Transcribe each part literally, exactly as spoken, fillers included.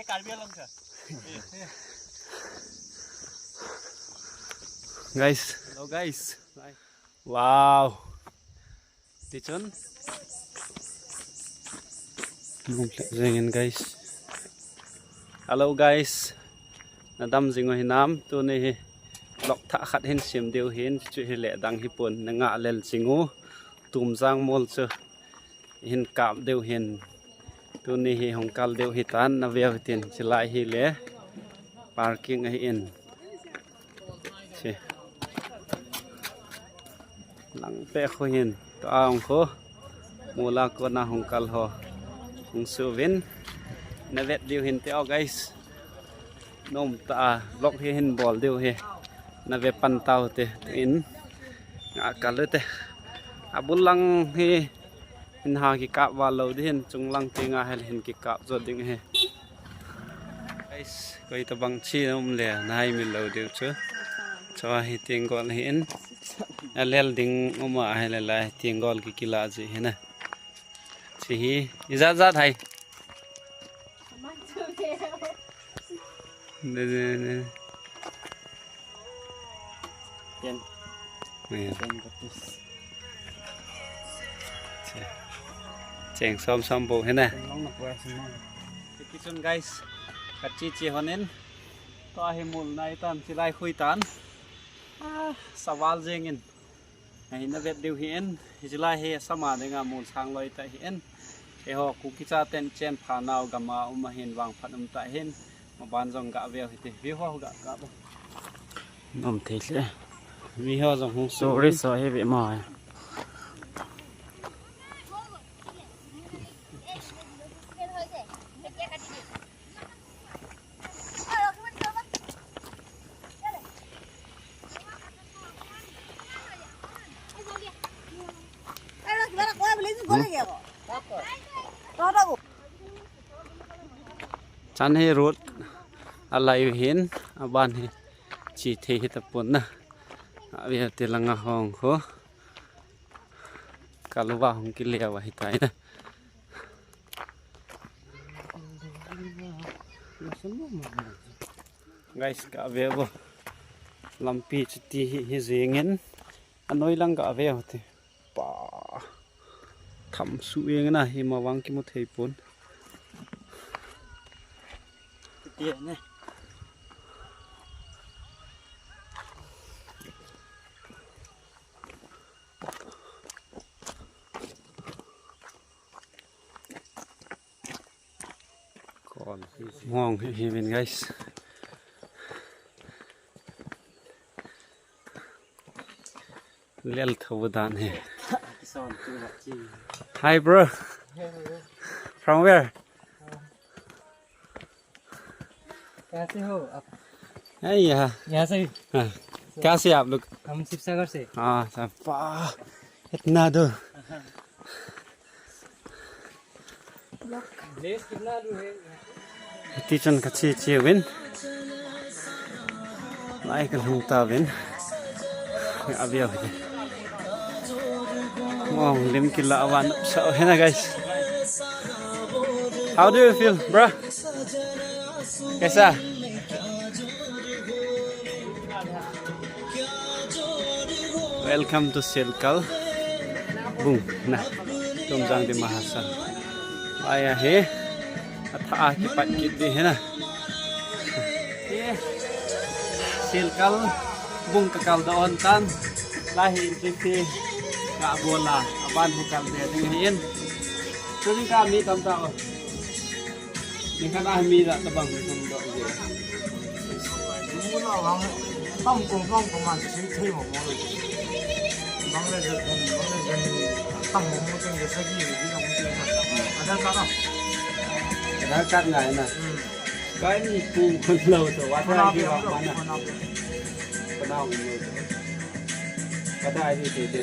Guys. Hello guys. Wow. Tichun. Nung leh jeng in guys. Hello guys. Nadam jing u hinam, tuni hi vlog thah khat hin sem diu hin, chu hi leh dang hipon, nangah lel jing u. Tumjang mol chu hin kap diu hin. Tuni hi hung kal diu hitan, naveu hitin, chilai hi le parking ahi in. Chi. Langpeh khu hin, tua hung khu. Mol a kona hung kal ho. Hung suvin. Navet diu hin te o guys. Nom tah a vlog hi hin bol diu hi. Nave pan tau te, tuin. Nga kal u te. Abul lang hi hin ha kikap val lou ding hin, chung lang te nga hel hin kikap jo ding hi. Guys, koi tabang chi um le, nahai mil lou diu chu. Chua hi tenggol hi in. Alel ding um a hi le lai, tenggol kikila ji hi na. Chi hi, ijat jat hai. Ne, ne, ne. Yen. Yen. Yen, katis. Che. Cheng som som bou hi na. Cheng long na pua sim na. Tichun guys, kachi chi honin. Tua hi mol nai tan, chilai khui tan. Ah, saval jeng in. Ahin navet diu hi in, hichilai hi asama dinga mol sang loi tah hi in. Eiho Kuki chaten chen pha nau gam a um ahin vangphat um tah hin. Maban jong gaveu hite, view ho ga, ga bo. Nom thei le. View ho jong hung sorry so heavy ma. Chan hi road alai hin, aban hi chi thei hi tapon na. Avi ti langa hung khu. Kaluva hung kile va hitai na. Guys, kave vo. Lampi chuti hi, hi jeng in. Anoi lang kave vo te. Pa. Tham su jeng na hi ma vang kimu thei pon. Chuti ne. Mong hi, hi min guys. Lel tho dan hi. Hi bro. From where? कैसे हो आप? Hey, yeah. यहाँ से ही? हाँ। कहाँ से आप लोग? हम शिवसागर से। हाँ, सब, वाह, इतना दूर। Place कितना दूर है? Tichun kachi chi uvin. Lai kalhung tauvin. Avi avi. Mong lim kila avan sa hena guys. How do you feel, bro? Kaisa? Welcome to Silkal Bung na. Tumjang Dima Hasao. Aya he. Atha a kipat kit di hena. Silkal Bung kakal doh hon tan. Lahi entry fee kabol a. Aban hi kal de ding hin. Tuning kami tam tao. Ni khat a mi da tabang kum doh je. Mula wang tam kum tam kum man si thei mo mo. Bang le je kum, bang le je tam mo mo teng je sa ki ni dong ti na. Aadhaar card a. Aadhaar card ngai na. Hmm. Kai ni pu khun lo to wa ta ji wa ma na. Khun a pu. Khun a pu. Kata ai di te te.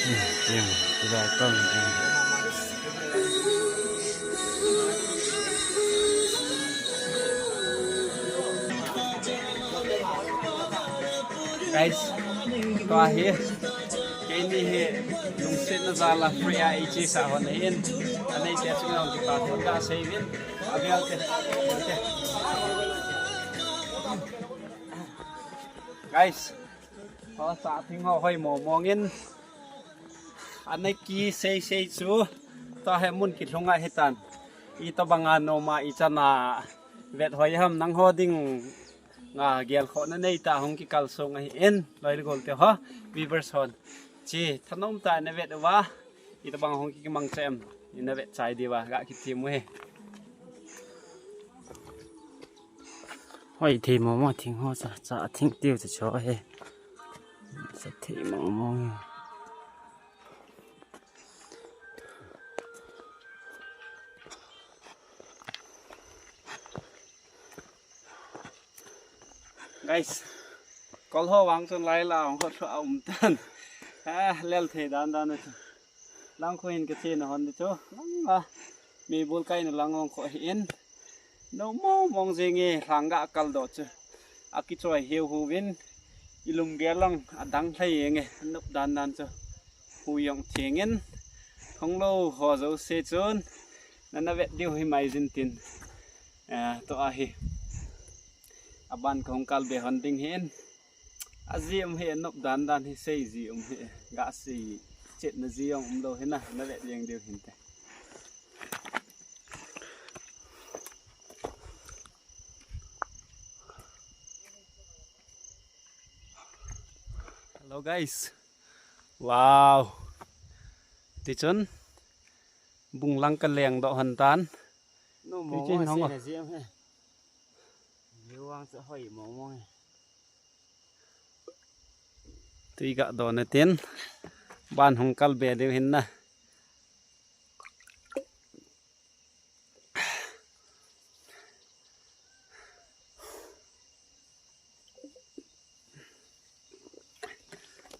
Hmm, jeng, kila tong jeng. Guys, tua hi. K Ini hi lungsetna jal a free a eichesa hon ahin. Anei te chunga hung kipa thon kasei uvin. Avel te. Guys, ho cha thing ho hoi mong mong in. Ana kisei sei chu. Tua hi mun kilhung ahitan. Itobang a nom a ichan a vet hoi ham nangho ding a gelkhohna neitah a hung kikal song ahin, loi le gol te ho, viewers hon. Chi, thanom tah in na vet uva, itobang hung kimang chem, ina vet chai diuva, ga kithim u hi. Hoi thei mong mong thing ho cha, cha thing tiu cha cho hi. Cha thei mong mong. Guys, kol ho vang chun lai la hung ho thua um tan. Ah, lel thei dan dan chu. Lang khu hin ka chena hon di chu. Lang a. Mi bul kaina lang hung kho hi in. No mong mong jing e, lang ga kal doh chu. Akichoi hiu hiu vin. Ilum gel lang adang thei eng e. Nop dan dan chu. Hu jong theng in. Thong lo ho jouse chun. Nana vet diu hi mai jin tin. Eh, to ahi. Aban ka hung kal be hon ding hin. Aji um hi nop dan dan hi sei ji um hi. Ga sei chetna ji jong um lo hi na, na vet jeng diu hin te. Hello guys. Wow. Ti chun bung lang ka leng doh hon tan. No, ti mo chin mo hong se o. Na ji um he. View vang chu hoi mong mong e. Tui ga doh na tin. Ban hung kal be diu hin na.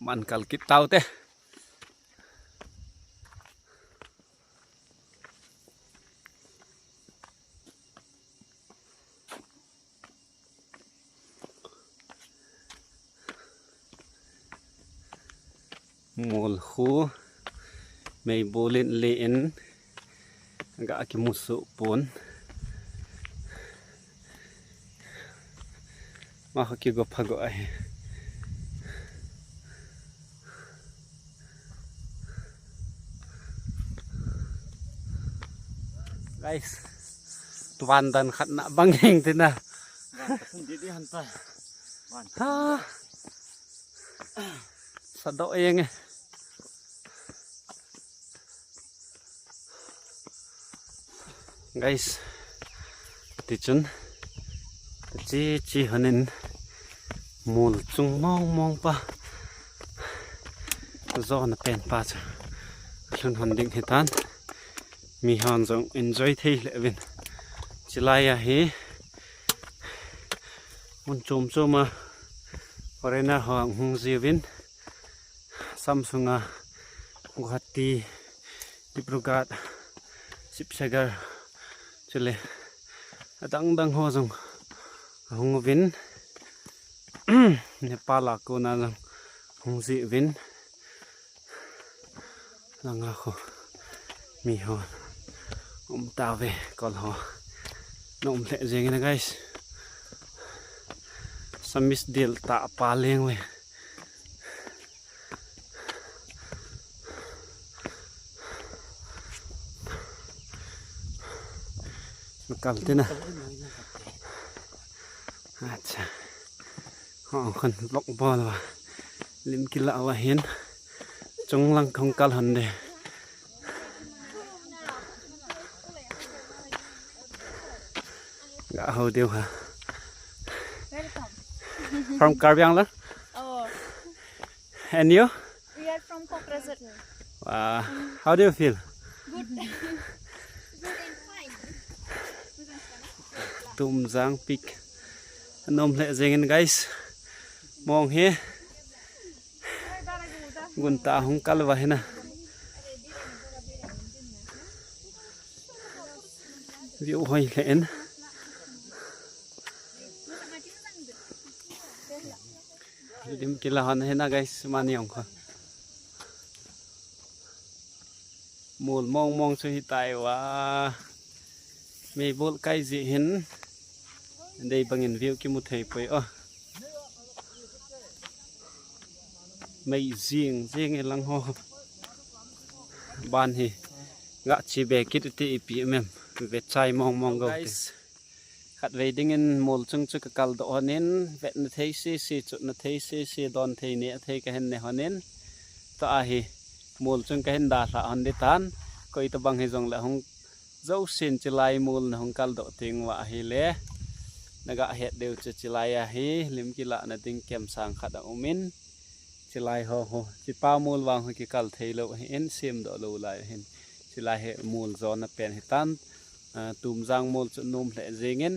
Ban kal kit tau te. Mol khu mei bolin le in ga kimusu pon. Ma khu kigo phago ahi. Guys, tuan dan khat na bang hing tina. Van ka sung di di han ta. Van. Ha. Sa doh eng e. Guys, ti chun, ta chi chi honin mol chung mong mong pa, jo na pen pa chu lhun hon ding hitan, mi hon jong enjoy thei le vin, chilai a hi mun chom chom a foreigner ho hung ji vin, Samsunga, Guwahati, Dibrugarh, Sivasagar, chule adang dang ho jong ahung uvin, Nepal a kona jong hung ji uvin, langa khu mi ho um tave kol ho. Na um lheh jeng in guys. Samis dil ta pa leng le. Kal te na. Acha. Ho khun vlog bol va. Lim kila va hin. Chung lang kong kal hon de. Ga ho deu ha. Welcome. From Karbi Anglong? Oh. And you? We are from Kokrajhar. Wow. How do you feel? Good. Good and fine. Tumjang peak. Nom lheh jeng in guys. Mong hi. Gun ta hung kal va hi na. View hoi lheh in. Lim kila hon hi na guys, mani ong kho. Mol mong mong chu hitai va. Meibol kai ji hin. Dei bangin view kimu thei poi o. Mei jing jing e lang ho. Ban hi. Ga chi be kit ti ipi mem. Ve chai mong mong go. Guys. Khatvei dingin mol chung chu ka kal doh honin, vetna thei sisi, chutna thei sisi, don thei ne thei ka hin ne honin. Tua hi mol chung ka hin dalha hon di tan, koi tabang hi jong le hung jousen chilai mol na hung kal doh ting va hi le. Na ga het deu chu chilai a hi, lim kila na ding kem sang khat a umin. Chilai ho ho, chipa mol vang ho kikal thei lo hin, sem doh lo lai hin. Chilai hi mol jona pen hi tan, ah, Tumjang mol chu nom hle jingin,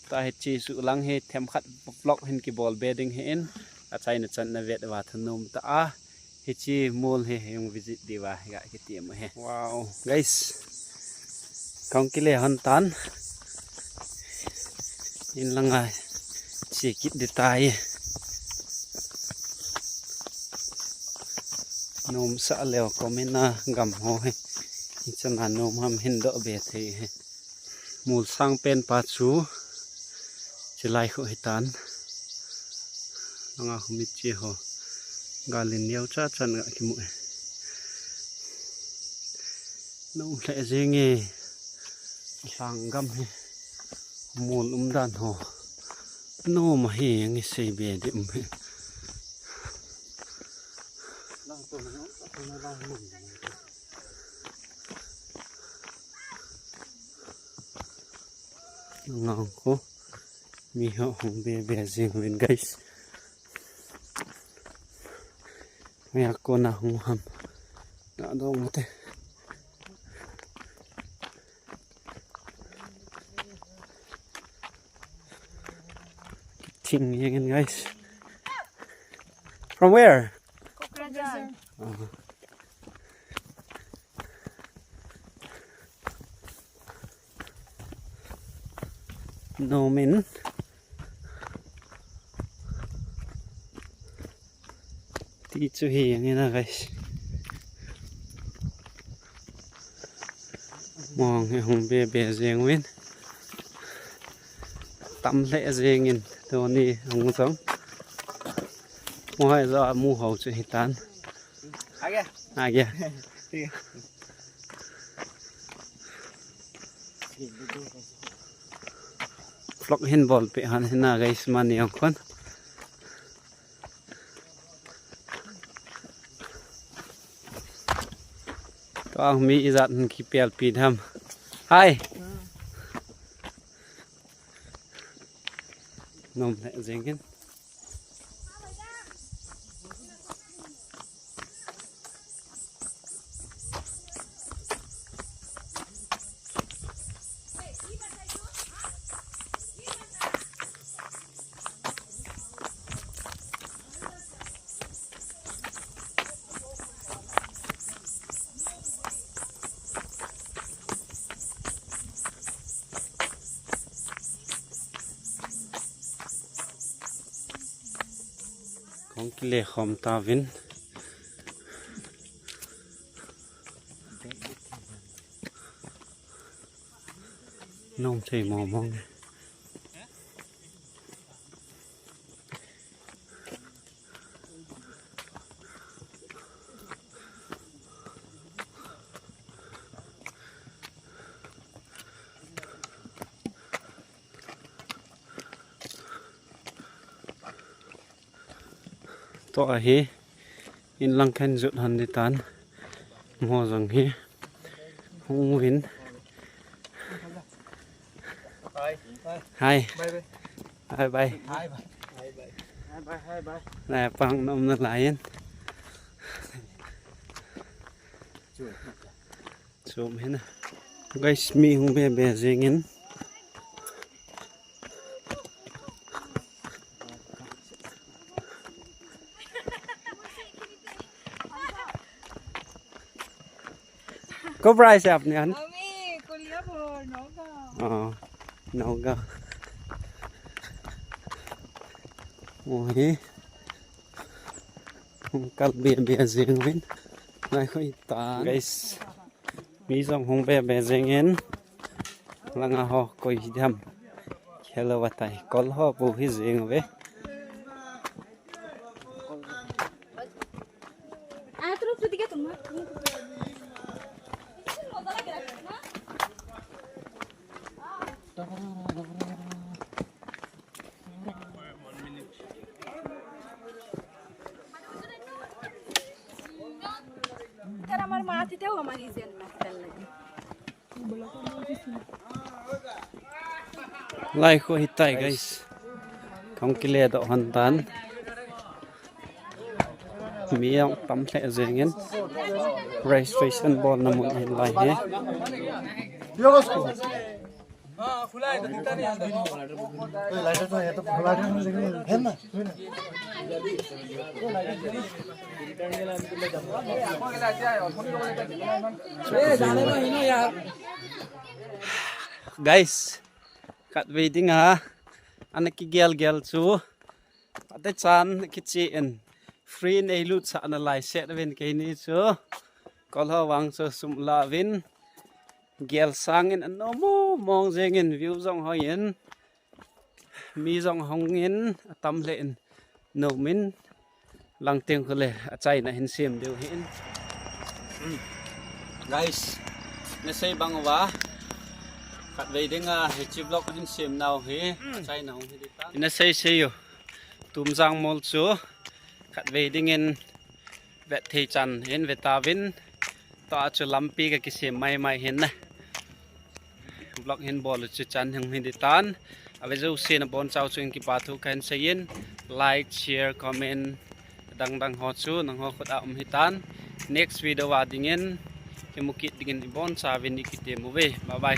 tua hi chi su lang hi themkhat vlog hin kibol be ding hin, achaina chan na vet va thanom ta a, hi chi mol hi hung visit di va hi ga kiti mo he. Wow, guys. Kong kile hon tan. In langa chi kit di tai. Nom sa leo komina gam ho he. Chana nom ham hin doh be thei he. Mol sang pen pa chu. Chilai khu hi tan. Langa khu mit chi ho. Galin neo cha chan ga kimu e. Nom hle jing e. Sang gam hi. Mol um dan ho. Nom hi ngi sei be di um hi. Ngang ko. Mi ho hung be be jing uvin, guys. Maya kona hung ham. Na dong te. Ting yang, guys. From where? Kokrajhar. Oh. Nom in. Ti chu hi yang ina, guys. Mong hi hung be be jing uvin. Tam hle jing in tuni hung jong. Mo hai jo mu ho chu hi tan. Age. Age. Vlog hin bol pe han hina, guys, mani ong khon. Tua mi ijat hin kipel pi tham. Hai. Nom le jengin. Kong kile khom tauvin. Nom thei mong mong. Tua hi, in lang khen jut han di tan. Mo jong hi. Hung uvin. Hi. Hi. Bye bye. Bye bye. Hi bye. Hi bye. Hi bye. Hi bye. Lai pang nom na lai in. Chom hina. Guys, mi hung be be jengin. Ko brai se apni an? Ami, Koliapur, Nagaon. Oh, Nagaon. Oh, he. Hung kal be be jeng uvin. Nai khoi ta. Guys. Mi jong hung be be jeng in. Langa ho koi hi dam. Hello, atai. Kol ho bu hi jeng ve. Lai khu hitai, guys. Kong kile doh hon tan. Mi jong tam lheh jeng in. Registration bol na mun hin lai hi. Guys, khatvei dinga ana kigel gel chu. Ate chan kichi in free in eilut sah na lai set vin keini chu. Kol ho vang chu sum la vin. Gel sang in anom mong jeng in view jong hoi in. Mi jong hung in atam lheh in nom in. Lang teng khu le achaina hin sem diu hin. Guys, na sei bang uva. Khatvei dinga hichi vlog hin sem nau hi. Achaina hung hi di ta. Na sei sei u. Tumjang mol chu. Khatvei dingin vet thei chan hin ve tauvin. Tua chu lampi ka kisem mai mai hin na. Vlog hin bol u chu chan hung hi di tan. Ave jouse na bonchau chu in kipa thu kahin sei in. Like, share, comment. Dang dang ho chu nangho khut a um hi tan. Next video a dingin. Kimu kit dingin i bonchauvin i kitem uve. Bye bye.